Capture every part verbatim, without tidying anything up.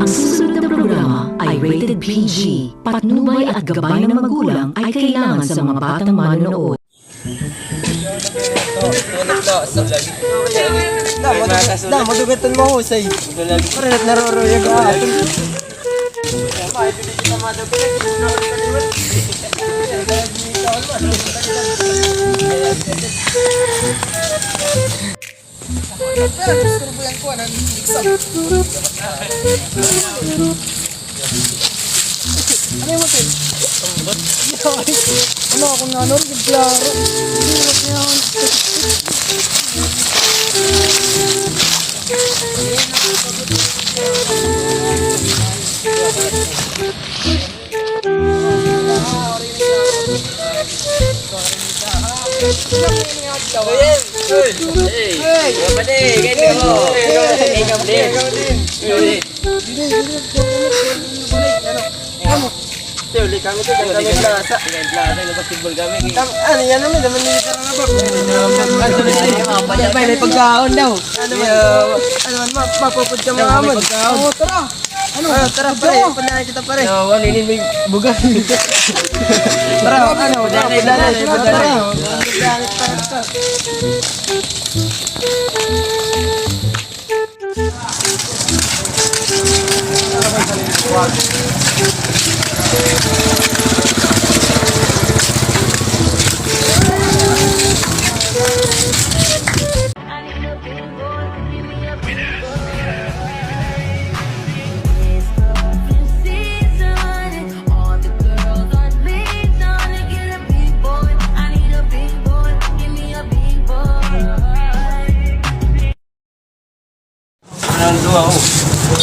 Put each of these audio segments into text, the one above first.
Susunod na programa ay rated P G. Patnubay at gabay ng magulang ay kailangan sa mga batang manonood. Da, madugatan mahusay. Pare, naruruyag, ah. Pero disturbo yan ko, ano, exam. Ano yung matin? Ano, kung ano, rin, klaro. Hirap yan. Uli kami, uli kami plaza. Plaza, nag-basketball kami. Ano yan naman, naman nila karang abak. May pagkaon daw. Ano man, mapupod ka mga amon. Pagkaon. Oo, tara. Ano? Ah, tara, pare. Punta na kita, pare. Yo, ano, ini may bugas. Tara, ano, punta na, punta na, punta na. Ang duha, oh.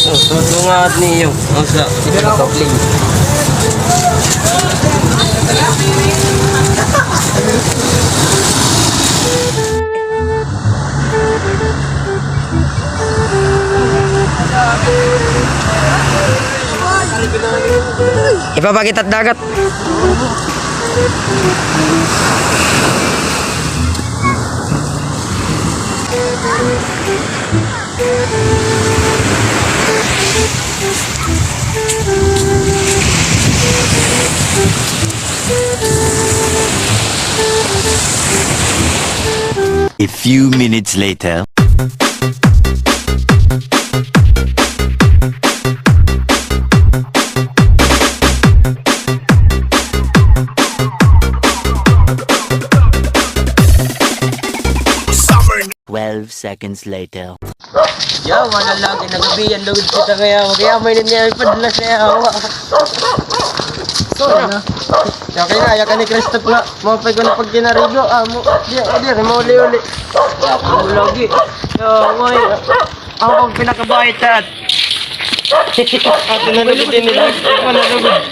Oh, tutungahan niyo. Ang sa, ito na ka-play. Ipapakita dagat. A few minutes later. Twelve seconds later. Yaw, mana lagi, nagabihan lugod kita kaya, kaya may niya ipadala sa yawa. Sorry na. Yaw kay na, yaw ka ni Christoph nga. Maupay ko na pagkinarigo, amo. Di, di, di, mauli-uli. Amo lagi. Yaw, may. Ako ang pinakabayad, Tat. Ate na lugod din nila. Mana lugod.